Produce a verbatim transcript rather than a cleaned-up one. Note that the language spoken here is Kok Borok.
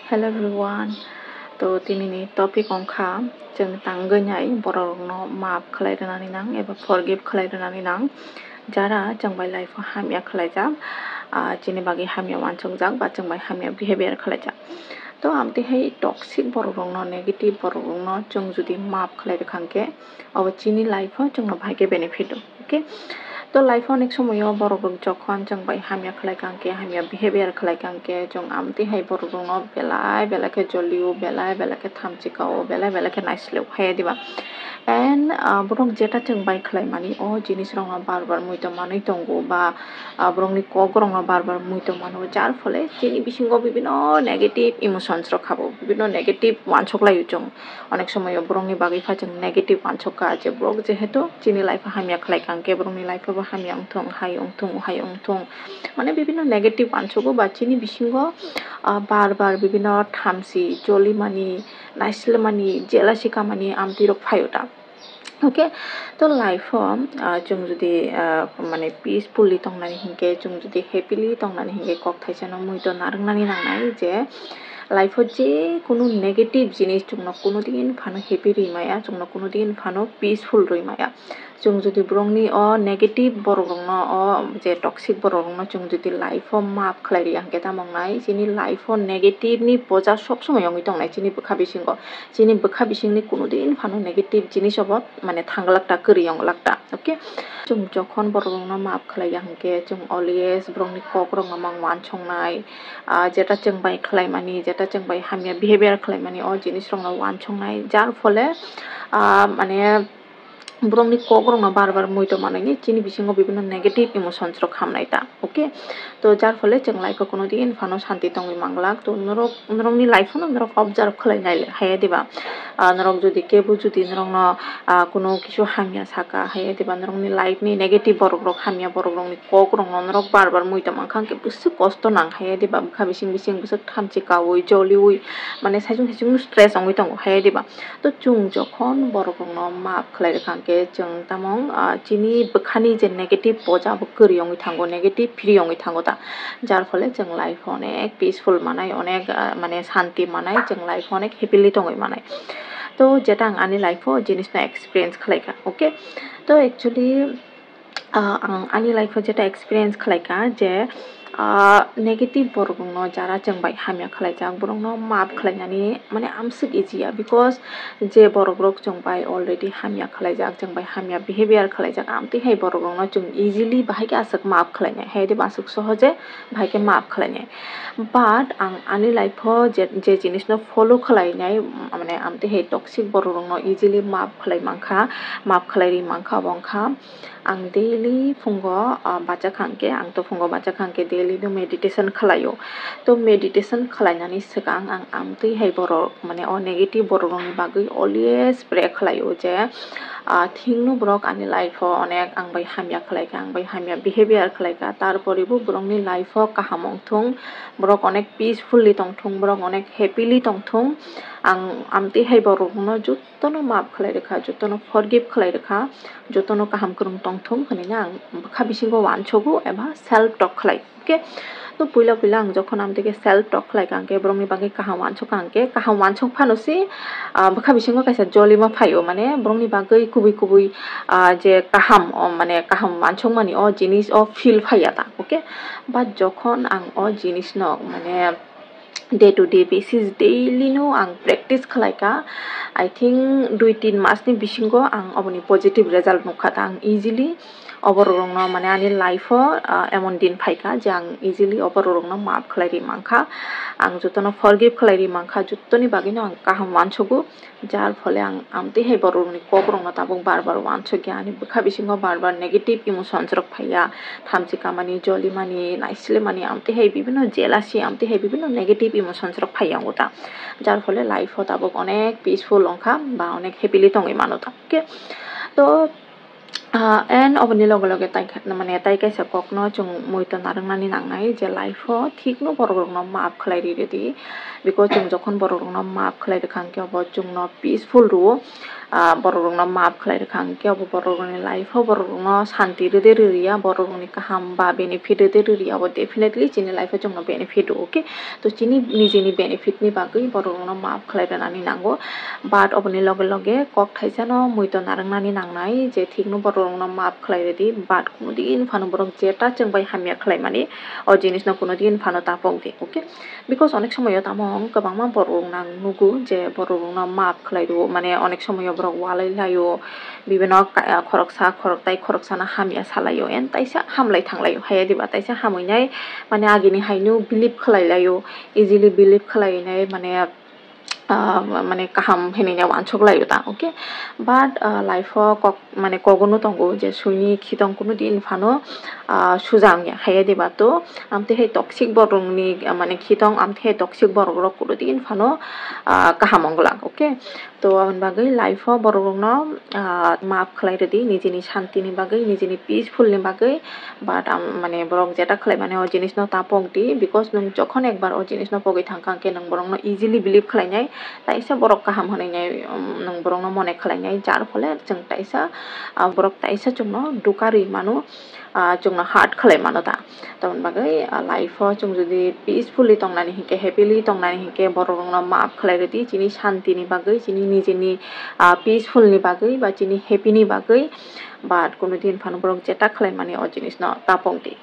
Hello everyone, to tinini topic wngkha chwng tangwi nai borok rokno maaf khlai rwnani nang eba forgive khlai rwnani nang, jara chwng bai life o hamya khlaijak, ah, chini bagwi hamya uansukjak ba chwng bai hamya behavior khlaijak. To amtwi hai toxic borok rokno, negative borok rokno chwng jodi maaf khlai rwkha hwnkhe, abo chini life o chwngno bahai khe benefit o, okay? To life o onek somoyo borok rok jokhon chwng bai hamya khlai kha hwnkhe, hamya behavior khlai kha hwnkhe, chwng amtwi hai borok rokno belai belai khe jolio, belai belai khe thamchi kao, belai belai khe naisleo, hai diba? And, ah, borok jeta chwng bai khlai mani o jinis rokno bar bar muitu manwi tongo ba, ah, borokni kok rokno bar bar muitu mano, jar phole chini bisingo bibino negative emotions rok habo, bibino negative uansuk laio chwng. Onek somoyo borokni bagwi pha chwng negative uansukha, je borok jehetu chini life o hamya khlai kha hwnkhe borokni life o bo hamya wngthung, hai wngthung, hai wngthung, mane bibino negative uansugo ba chini bisingo, ah, bar bar bibino thamchi, jolimani, naislemani, jealousy kamani amtwi rok phaio ta. Okay, to life o, ah, chwng jodi, ah, mane peacefully tongnani hinkhe, chwng jodi happily tongnani hinkhe, kok thaisano muitu narwknani nangnai je life o je kunu negative jinis chwngno kunu din phano happy rwi maya, chwngno kunu din phano peaceful rwi maya. Chwng jodi borokni o negative borok rokno, o je toxic borok rokno chwng jodi life o maaf khlai rwya hinkhe tamo wngnai, chini life o negative ni boja sob somoi wngwi tongnai chini bwkha bisingo. Chini bwkha bisingni kunu din phano negative jinis obo mane thanglak ta, kwrwi wng lak ta, okay? Chwng jokhon borok rokno maaf khlai ya hinkhe, chwng always borokni kok rokno mang uansuknai, ah, jeta chwng bai khlai mani, jeta chwng bai hamya behavior khlai mani, o jinis rokno uansuknai, jar phole, ah, mane borokni kok rokno bar bar muitu manwi chini bisingo bibino negative emotions rok hamnai ta, okay? To jar phole chwng life o kunu din phano santi tongwi manglak. To norok, norokni life no norok observe khlai nai le, hai diba? Ah, norok jodi kebo jodi norokno, ah, kunu kisu hamya saka, hai diba? Norokni life ni negative borok rok, hamya borok rokni kok rokno norok bar bar muitu mankha hwnkhe bwswk kosto nang, hai diba? Bwkha bising bising bwswk thamchi kaui, joliui, mane saichung saichung stress wngwi tongo, hai diba? To chwng jokhon borok rokno maaf khlai rwkha hwnkhe, chwng tamo, ah, chini bwkhani je negative poja bo kwrwi wngwi thango, negative free wngwi thango ta, jar phole chwng life o onek peaceful manai, onek, ah, mane santi manai, chwng life o onek happily tongwi manai. To jeta ang ani life o jinisno experience khlai kha, okay? To actually, ah, ang ani life o jeta experience khlai kha je, ah, negative borok rokno jara chwng bai hamya khlai jak, borok no maaf khlai nani mane amswk easy ya, because je borok rok chwng bai already hamya khlai jak, chwng bai hamya behavior khlai jak, amtwi hai borok rokno chwng easily bahai khe aswk maaf khlai nai, hai diba aswk sohoje bahai khe maaf khlai nai. But ang ani life o je, je jinis no follow khlai nai, mane amtwi hai toxic borok rokno easily maaf khlai mankha, maaf khlai ri mankha, abo wngkha ang daily phungo, ah, bacha kha hwnkhe, ang to phungo bacha kha hwnkhe daily no meditation khlaio. To meditation khlainani swkang ang amtwi hai borok, mane o negative borok rokni bagwi always pray khlaio je, ah, thikno borok ani life o onek ang bai hamya khlai kha, ang bai hamya behavior khlai kha, tarpore bo borokni life o kaham wng thung, borok onek peacefully tong thung, borok onek happily tong thung. Ang amtwi hai borok rokno jot jotono maaf khlai rwkha, jotono forgive khlai rwkha, jotono kaham kwrwng tong thung hwnwi ang bwkha bisingo uansugo eba self talk khlai, okay? To puila puila ang jokhon amtwi khe self talk khlai kha, hwnkhe borokni bagwi kaham uansuk kha, hwnkhe kaham uansuk phano se, ah, bwkha bisingo kaisa jolima phaio, mane borokni bagwi kubui kubui, ah, je kaham, o mane kaham uansukmani o jinis o feel phaiya ta, okay? But jokhon ang o jinisno mane day to day basis daily no ang practice khlai kha. I think dui tin mas ni bisingo ang oboni positive result nukha ta. Ang easily o borok rokno mane ani life o, ah, emon din phaikha je ang easily o borok rokno maaf khlai ri mankha, ang jotono forgive khlai ri mankha, jotoni bagwi no ang kaham uansugo. Jar phole ang amtwi hai borok rokni kok rokno tabuk bar bar uansukya, ani bwkha bisingo bar bar negative emotions rok phaiya, thamchi kamani, jolimani, naislemani, amtwi hai bibino jealousy, amtwi hai bibino negative emotions rok phaiya wngo ta. Jar phole life o tabuk onek peaceful wngkha ba onek happily tongwi mano ta. Okay, to Ah, and oboni loge loge tai kha-, mane tai kaisa kokno chwng muitu narwknani nangnai je life-o thikno borok rokno maaf khlai ri rwdi, because chwng jokhon borok rokno maaf khlai rwkha hwnkhe obo chwngno peaceful rwo. Ah, borok rokno maaf khlai rwkha hwnkhe obo borok rokni life-o borok rokno santi rwdi rwriya, borok rokni kaham ba benefit rwdi rwriya, obo definitely chini life-o chwngno benefit rwo, okay? To chini nijeni benefit ni bagwi borok rokno maaf khlai rwnani nango, but oboni loge loge kok thaisano muitu narwknani nangnai je thikno borok rokno maaf khlai rwdi, but kuno din phano borok jeta chwng bai hamya khlaimani o jinisno kuno din phano ta pokdi, okay? Because onek somoyo tamo kwbangma borok rok nang nugo je borok rokno maaf khlai rwo, mane onek somoyo borok walai laio, bibino ka-, khoroksa khoroktai khoroksano hamya salaio, and taisa hamlai thanglaio, haiya diba taisa hamwinai mane agini haino believe khlai laio, easily believe khlainai mane, ah, mane kaham hinwi uansuk laio ta, okay? But, ah, life-o kok, mane kogono tongo je suini khitong kuno din phano, ah, suja wngya, haiya diba to amtwi hai toxic borokni, ah, mane khitong amtwi hai toxic borok rok kuno din phano, ah, kaham wngwlak, okay? To aboni bagwi life-o borok rokno, ah, maaf khlai rwdi nijini shanti ni bagwi, nijini peaceful ni bagwi, but, um, mane borok jeta khlai mani o jinis no ta pokdi, because nwng jokhon ekbar o jinis no pogwi thangkha hwnkhe nwng borok no easily believe khlainai, taisa borok kaham hwnwi nai, um, nwng borok no mone khlainai, jar phole chwng taisa, ah, borok taisa chwngno duka rwi mano, ah, chwngno hurt khlai mano ta. Tamoni bagwi, ah, life-o chwng jodi peacefully tongnani hinkhe, happily tongnani hinkhe borok rokno maaf khlai rwdi, chini shanti ni bagwi, chini nijeni, ah, peaceful ni bagwi ba chini happy ni bagwi, but kuno din phano borok jeta khlai mani o jinis no ta pokdi.